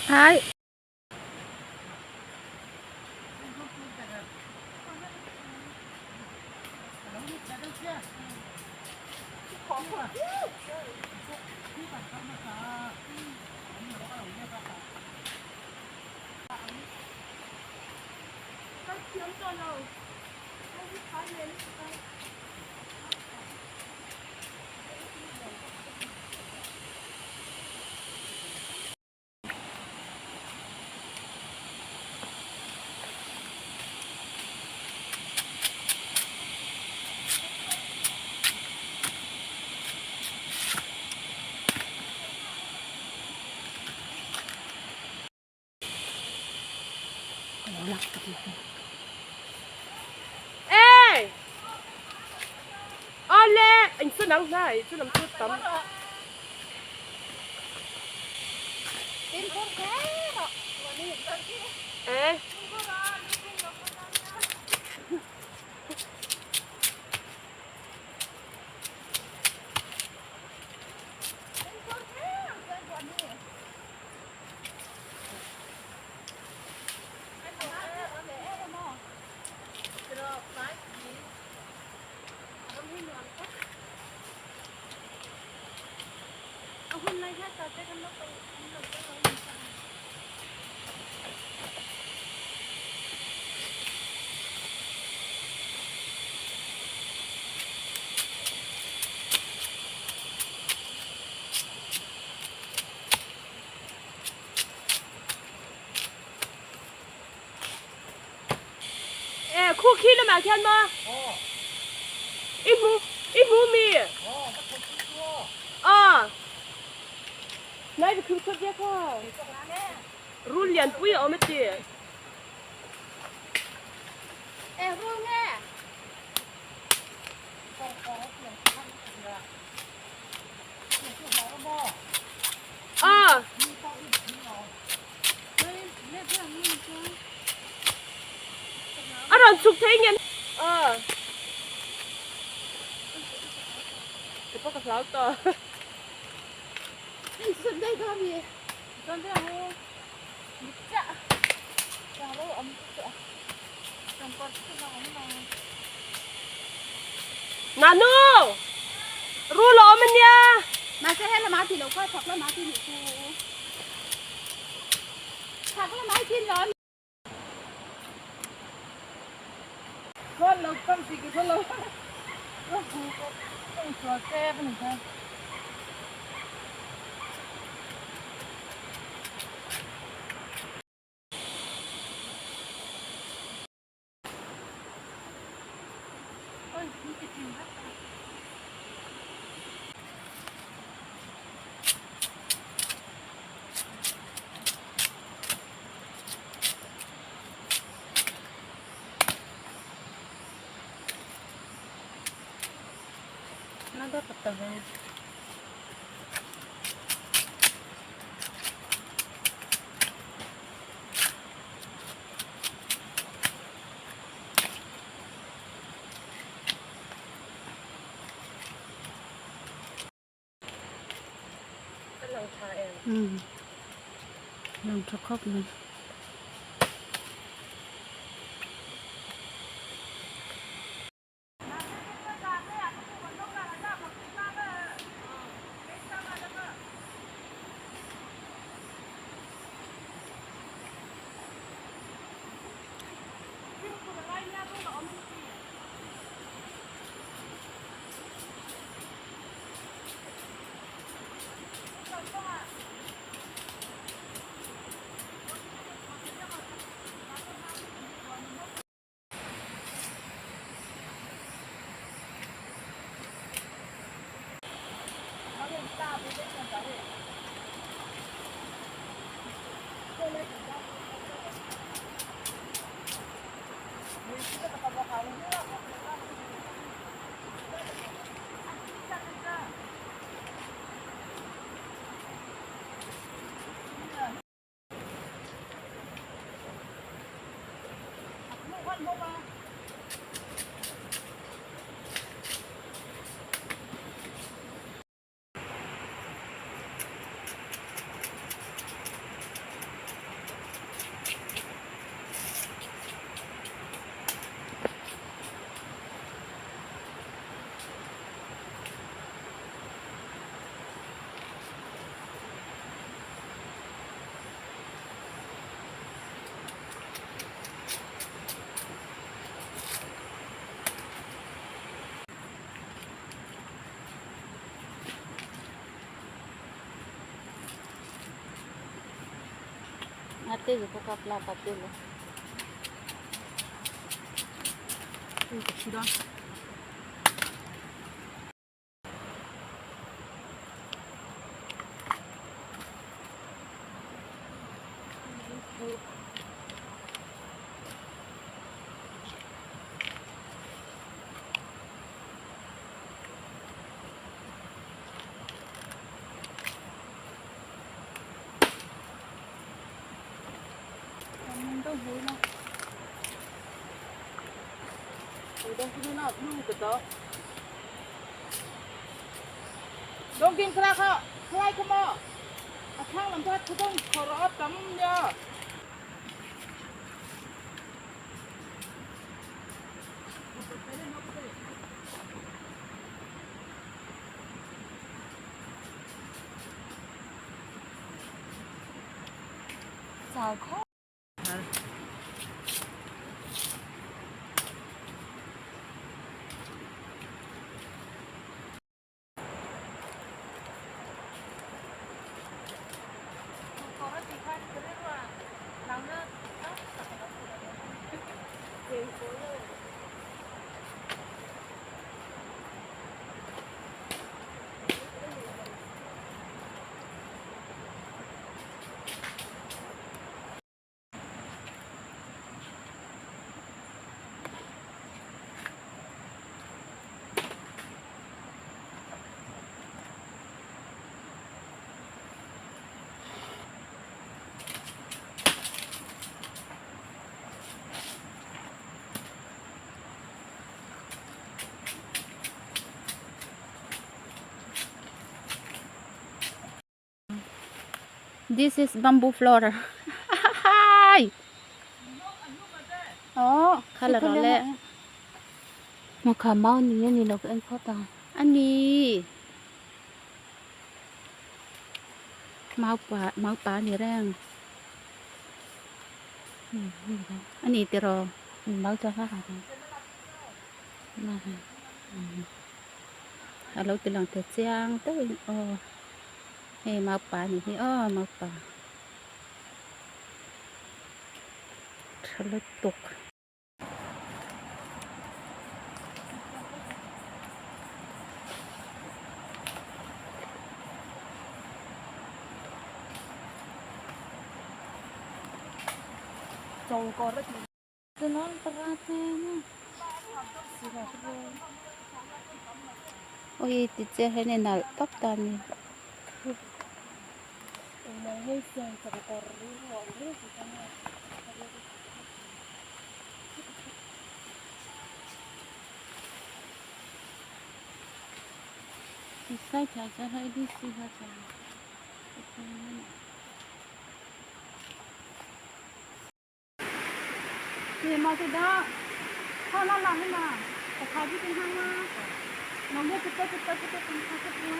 Hai. Awle in chu nang hnai chu lam chu tam. E. E khu khi lamah khian maw? I hmu i hmu mi? Aw. Nai va khur khur ve kha. Rul lian pui a awm a ti. E rul nge? Aw. A rawn chhuk thei nge? Aw. Te pawh ka hlau tawh. Nanu! Rul a awm ania! Mahse he lamah ti lo kha chhak lamah ti nih chu. Chhak lamah i tin lo a mi. Lang tha khawp mai. te ju ka kap la ka te lo. This is bamboo floor. Hi. Oh, khala ro le. Mo kha mau ni ani lo en kho ta. Ani. Mau pa, mau pa ni reng. Ani ti ro. Mau cho ha ha. Na ha. Alo ti lang te chiang te oh. Hei mau pa ni hi oh mau pa. Thalo tuk. Non parate na. Oi ti che he ne nal top ta ni. Sai cha cha hai di si ha cha. Thì mà cái đó họ lo lắng mà phải khai cái hang mà nó mua cái cái cái cái cái cái cái cái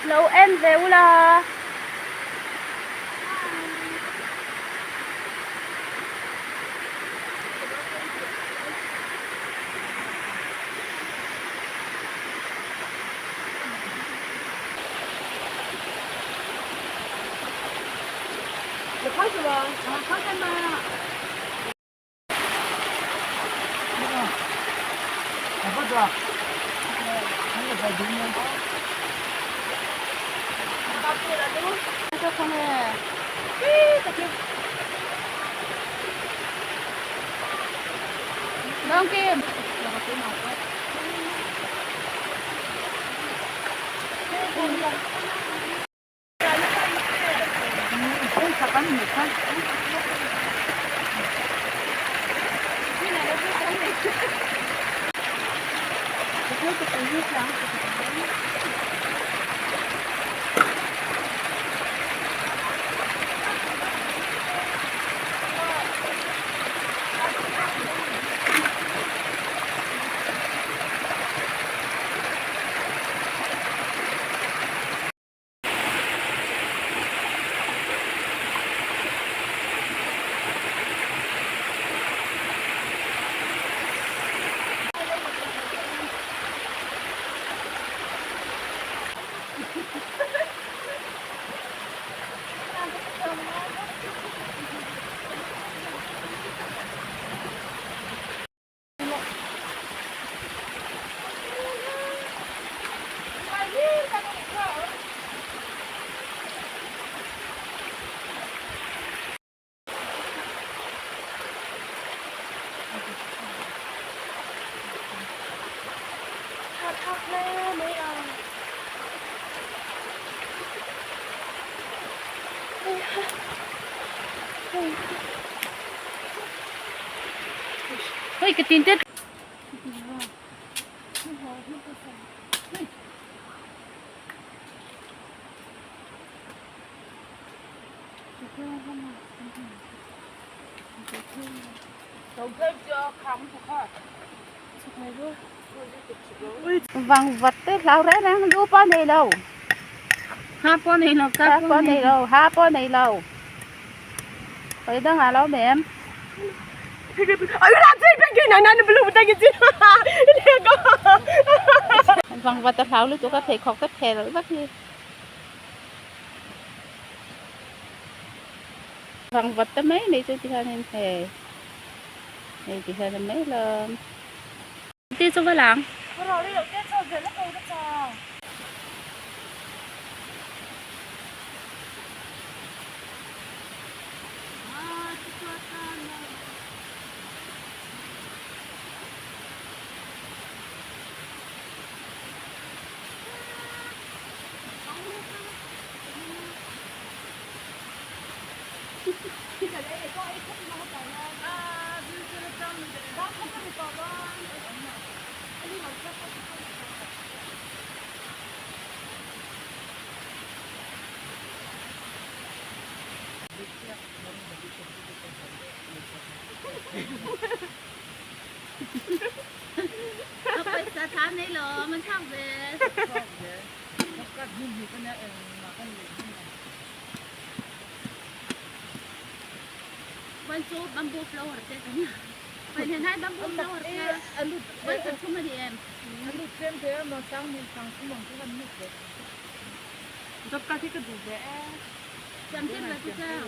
Lâu em về ula. Hei ka tin te. Vang vật te hlau reng reng lu pawh nei lo. Ha pawh nei lo, ka pawh nei lo, ha pawh nei lo. Khawi dangah lo mem. Vang vật a hlau lutuk a pheikhawk te phel vak hi. Vang vat ta mai mai chu tihianin hei hei tihian a mai lo. Te chu va lang. Pawisa tha nei lo man thlak ve. Van chu bamboo flower te kan van hian hai bamboo flower kha van khat thum a ni em. Siam tir ve chu chang.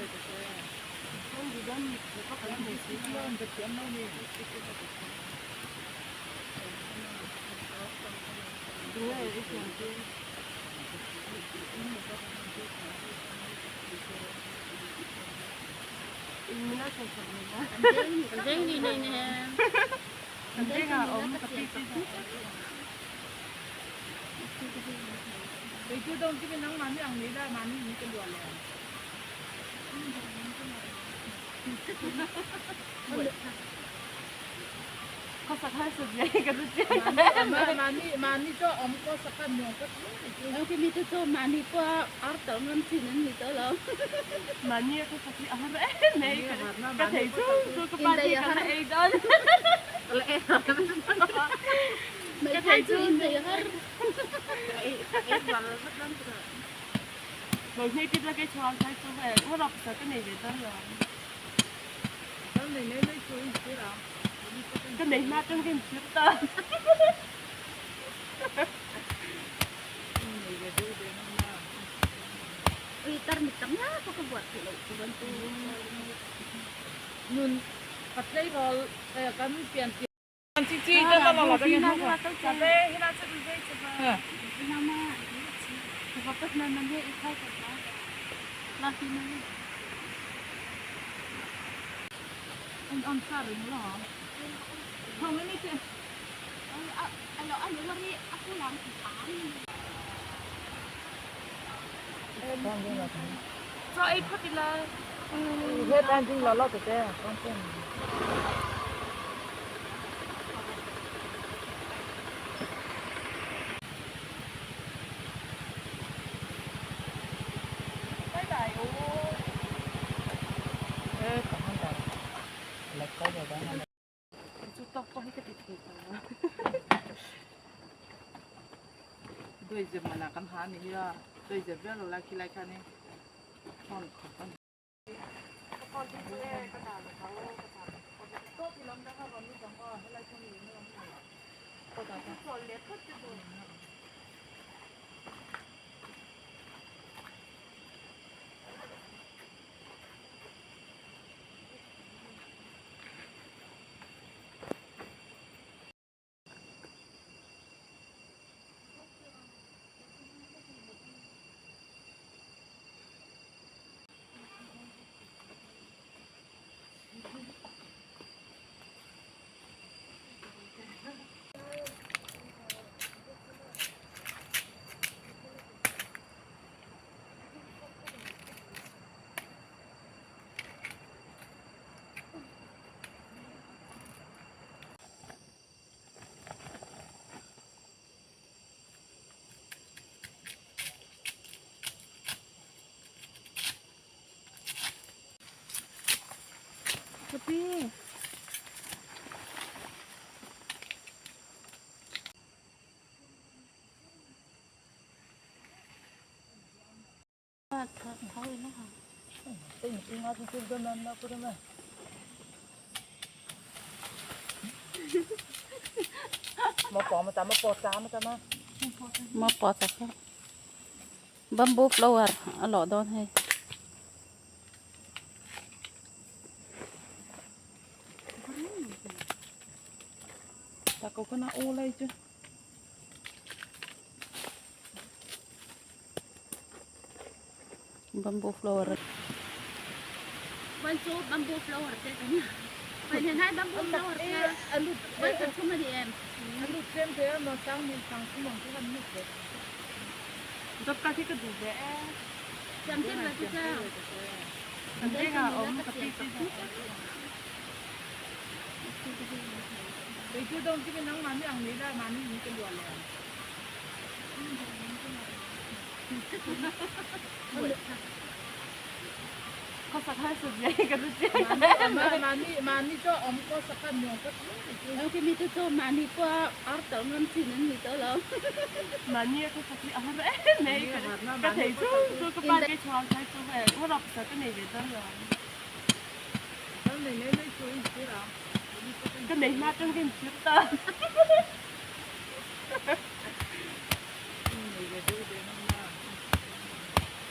Ma pawh tak a bamboo flower a lawh dawn hei. Bamboo flower One chu bamboo flower te kan nia. Vai hian hai bamboo flower kha vai khat thum a ni em. Siam tir ve chu cha. Khi mi chu chu mahni pawh ar tawh ngam chin an ni tawh lo.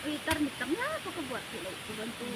Ui tarmit tak ngiau pawh ka buat theih loh chu bantu.